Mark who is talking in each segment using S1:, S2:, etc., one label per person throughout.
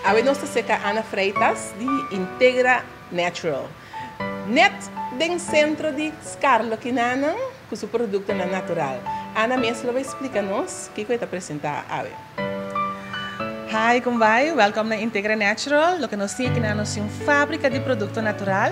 S1: Awe nos ta serka Ana Freitas di Integra Natural. Net den sentro di Skarlo Kinanan ku su produktonan natural. Ana mes lo bai splika nos kiko e ta presentá awe.
S2: Hi, kon bai? Welkom na Integra Natural. Loke nos tin akinan, nos tin un fábrika di produkto natural,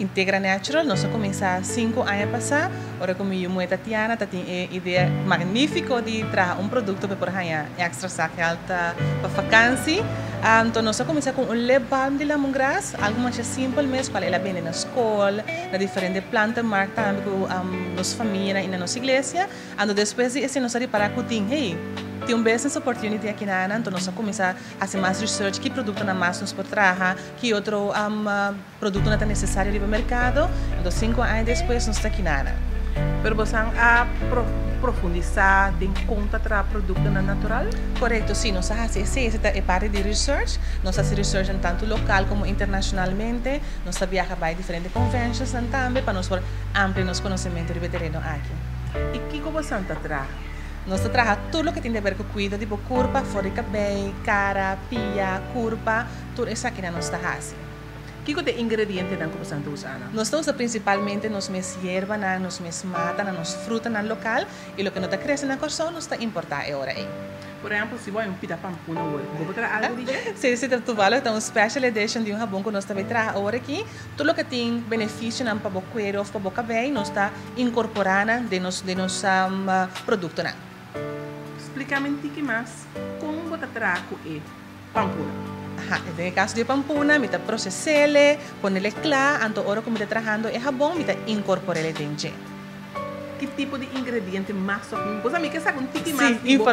S2: Integra Natural. Nos a kuminsá sinku aña pasá, ora ku mi yu muhé Tatiana ta tin e idea magnífiko di traha un produkto pa e por haña èkstra zakgeld pa fakansi. Anto nos a kuminsá ku un lip balm di lemongras, algu masha simpel mes, kual el a bende na skol, na diferente plantenmarkt tambe ku nos famianan i na nos iglesia. Anto despues di esei nos a ripará ku tin, hey, tin un business opportunity aki na Ana, anto nos a kuminsá hasi mas research ki produktonan mas nos por traha, ki otro produktonan ta nesesario riba merkado, anto sinku aña despues nos ta aki na Ana.
S1: Pero bosan a profundisá den kon ta traha produktonan natural?
S2: Korekto, sí, nos a hasi esei, esei ta e parti di research, nos a hasi research tantu lokal komo internashonalmente, nos ta biaha bai diferente conventionsnan tambe pa nos por amplia nos konosementu riba e tereno aki.
S1: I kiko bosan ta traha?
S2: Nos ta traha tur loke tin di aber ku kuido di bo kurpa, for di kabei, kara, pia, kurpa, tur esakinan nos ta hasi.
S1: Kiko ta e ingredientenan ku bosan ta usa, Ana?
S2: Nos ta usa prinsipalmente nos mes yerbanan, nos mes matanan, nos frutanan lokal i loke no ta krese na Kòrsou nos ta importá e ora ei.
S1: Por ehempel, si bo hay un pita pampuna awor, bo por traha algu di dje?
S2: Sí, sí, ta toevallig ta un special edition di un habon ku nos ta bay traha awor aki. Tur loke tin beneficionan pa bo cuero of pa bo cabey nos ta incorpora nan den nos den nos productonan.
S1: Splica mi un tiki mas con bo ta traha cu e pampuna.
S2: Aha, den e caso di e pampuna mi ta procesele, ponele cla, anto ora cu mi ta trahando e habon mi ta incorporele den dje.
S1: Ki tipo di ingrediente mas of bo sa mi ke saka un tiki mas
S2: di bo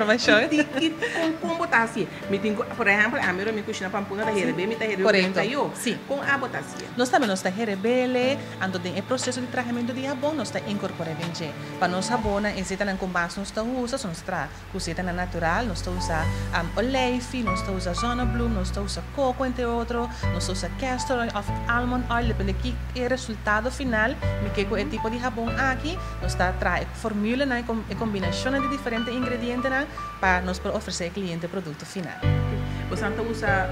S1: ki ki kon kon bo ta hasié mi tin ku por ehempel ami ora mi kushina pampuna ta herebé mi ta herebé un tayo kon abo ta hasié.
S2: Nos tambe nos ta herebele anto den e proseso di trahamentu di habon nos ta inkorpor'é den dje pa nos habonnan e zetanan ku mas nos ta usa so nos ta traha Ku zetanan natural, nos ta usa oleifi, nos ta usa zonnebloem, nos ta usa koko entre otro, nos ta usa castor oil òf almond oil, depende ki e resultado final mi ke ku e tipo di habon aki. Nos ta traha e formulanan, e kombinashonnan di diferente ingredientenan pa nos por ofresé e kliente e produkto final.
S1: Bosan ta usa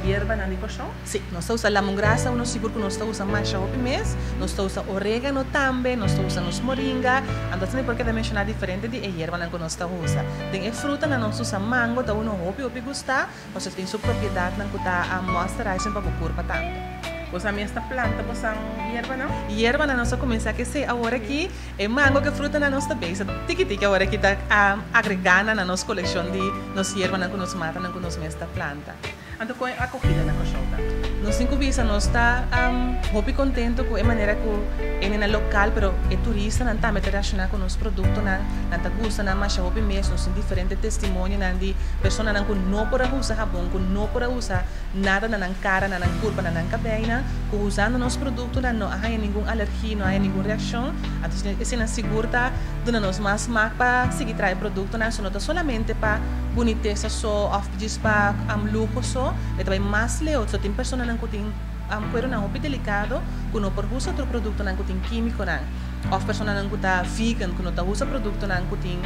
S1: yerbanan di Kòrsou?
S2: Sí, nos ta usa lemongrass uno sigur ku nos ta usa masha hopi mes, nos ta usa oregano tambe, nos ta usa nos moringa, anto asina por keda menshoná diferente di e yerbanan ku nos ta usa. Den e frutanan nos usa mango ta uno hopi hopi gustá pasobra tin su propiedatnan ku ta moisturizing pa bo kurpa tambe.
S1: Bosan mes ta planta bosan yerbanan?
S2: Yerbanan nos a kuminsá kesei awor aki, e mango ku e frutanan nos ta bezig tiki tiki awor aki ta agregá nan na nos kolekshon di nos yerbanan ku nos matanan ku nos mes ta planta.
S1: Anto kon e akogida na Kòrsou ta?
S2: Nos tin ku bisa nos ta hopi kontentu ku e manera ku e nena lokal pero e turistanan tambe ta reakshoná ku nos produktonan. Nan ta gusta nan masha hopi mes. Nos tin diferente testimonionan di personanan ku no por a usa habon, ku no por a usa nada na nan kara, na nan kurpa, na nan kabeinan, ku usando nos produktonan no a haña ningun alergia, no a haña ningun reakshon. Anto eseinan sigur ta duna nos mas smak pa sigui traha e produktonan. So no ta solamente pa bunitesa so òf djis pa luho so, e ta bai mas leu. So tin personanan ku tin kueronan hopi delikado ku no por usa otro produktonan ku tin kímikonan òf personanan ku ta vegan ku no ta usa produktonan ku tin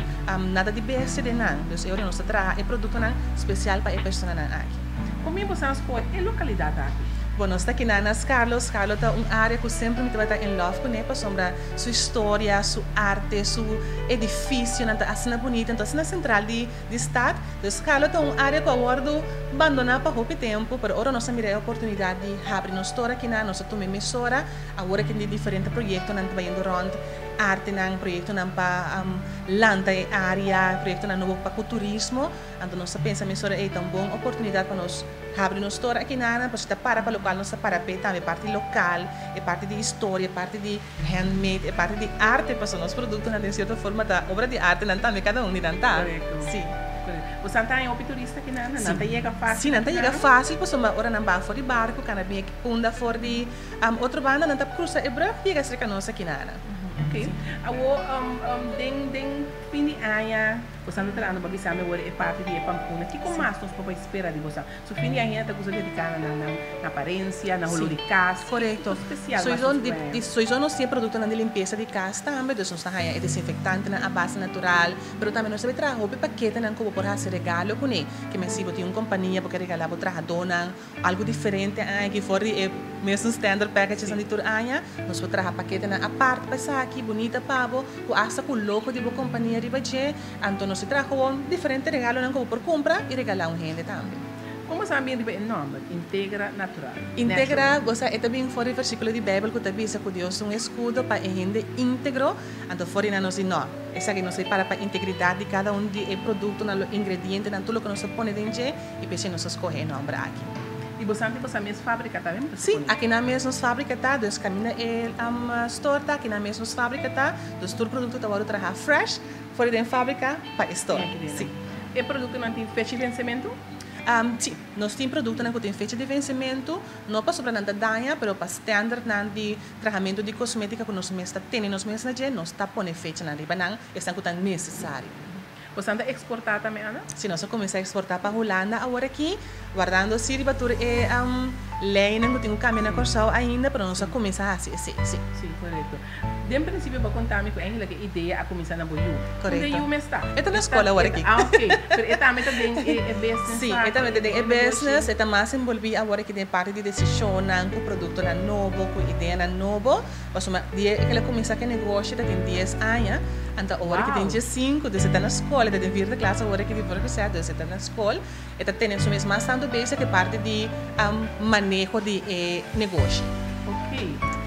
S2: nada di bestia den nan. Dus e ora nos ta traha e produktonan spesial pa e personanan aki.
S1: Kon mi boso a skohe e lokalidat aki?
S2: Bon, nos ta kinan na Skarlo. Skarlo ta un área ku semper mi tabata in love kuné pasobra su historia, su arte, su edifisionan ta asina bunita. Entonces na sentral di di stad. Dus Carlo ta un area cu a wordo bandona pa hopi tempo, pero ora nos a mira e oportunidad di habri nos store akinan, nos a tuma e mesora. Awor aki tin diferente proyectonan ta bayendo rond, artenan, proyectonan pa lanta e area, proyectonan nobo pa cu turismo. Anto nos a pensa mesora ey ta un bon oportunidad pa nos habri nos store akinan, pasobra ta para pa locual nos ta para p'e tambe, parti local, e parti di historia, e parti di. Handmade, e parti di arte, pasobra nos productonan den cierto forma ta obra di arte, nan tambe cada un di nan ta.
S1: Correcto.
S2: Sí.
S1: Correcto. Bosan ta haña hopi turista aki nan? Nan ta yega facil
S2: Sí, nan ta yega facil pasobra ora nan baha for di barco, cana bin aki punda for di otro banda, nan ta cruza e brug yega cerca nos aki nan.
S1: Ok. Awo den den fin di aña. Boso ta trahando pa bisa mi awor e parti di e pampuna. Kiko mas nos por spera di boso? Su fin di aña ta gusta dedica na nan aparencia, na holo di cas.
S2: Correcto.
S1: Special mas
S2: Sowieso,
S1: nos
S2: di,
S1: por
S2: di, sowieso nos tin productonan di limpiesa di cas tambe, dus nos ta haya e desinfectantenan a base natural, pero tambe nos ta traha hopi paketenan cu bo por haci regalo cune, ke men si bo tin un compania, bo kier regala bo trahadornan algo diferente aki for di e mesun standard packages di tur aña, nos por traha paketenan apart pa esaki, bunita pa bo, cu hasta cu logo di bo compania riba dje. Anto nos ta traha gewoon diferente regalonan cu bo por cumpra y regala un hende tambe.
S1: Con bo sa bin riba e nomber, Integra Natural?
S2: Integra, bo sa, e ta bin for di versiculo di Bijbel cu ta bisa cu Dios ta un escudo pa e hende integro. Anto for di nan nos di no, esaki nos ta para pa integridad di cada un di e productonan, lo ingredientenan, tur loke nos ta pone den dje, y p'esei nos a scoge e nomber aki.
S1: Y bo sa di bo sa mes fabrica tambe? Mi ta
S2: Si,
S1: supone.
S2: Aki nan mes nos fabrica ta, dus caminda e store ta, aki nan mes nos fabrica ta, dus tur producto ta wordo traha fresh for di den fabrica pa e store. Si.
S1: E productonan tin fecha di vencimento?
S2: Si, nos tin productonan cu tin fecha di vencimento, no pasobra nan ta daña, pero pa standardnan di trahamento di cosmetica cu nos mes ta tene nos mes na dje, nos ta pone fechanan riba nan, esnan cu ta necesario.
S1: Bo ta exporta tambe, Ana?
S2: Si, nos a cuminsa exporta pa Hulanda awor aki, wardando si riba tur e leynan cu tin cu cambia na Corsou ainda, pero nos a cuminsa haci esey, si.
S1: Si, correcto. Den principio, bo a conta mi cu eigenlijk e idea a cuminsa na bo yiu.
S2: Correcto.
S1: Unda yiu mes ta?
S2: E ta na scol awor aki.
S1: Ah, ok. Pero e tambe ta den e business
S2: Si,
S1: party,
S2: e tambe ta den e
S1: negoshi.
S2: Business, e ta mas envolvi awor aki den parti di decisionnan, cu productonan nobo, cu ideanan nobo. Pasobra dia cu el a cuminsa cu e negoshi ta tin 10 aña, anto awor cu tin 15, dus e ta na scol, e ta den vierde klas awor aki di voortgezet, dus e ta na scol, e ta tene su mes mas tanto bezig cu e parti di maneho di e negoshi.
S1: Ok.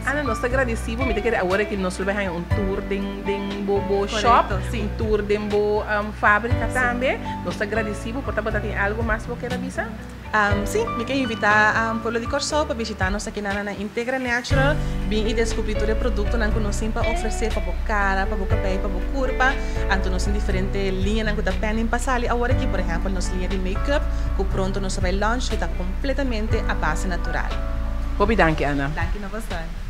S1: Ana, nos ta agradeci bo. Mi ta kere awor cu nos lo bay haña un tour den bo shop, un tour den bo fabrica tambe. Nos ta agradeci bo. Por ta bo ta tin algo mas bo kier a bisa?
S2: Si, mi ke invita pueblo di Corsou pa bishita nos aki na Integra Natural. Bin y descubri tur e productonan cu nos tin pa ofrece pa bo cara, pa bo cabey, pa bo curpa. Anto nos tin diferente liñanan cu ta pending pa sali awor aki. Por ehempel, nos liña di make-up cu pronto nos ta bay launch cu ta completamente a base natural.
S1: Hopi danki, Ana.
S2: Danki na boso.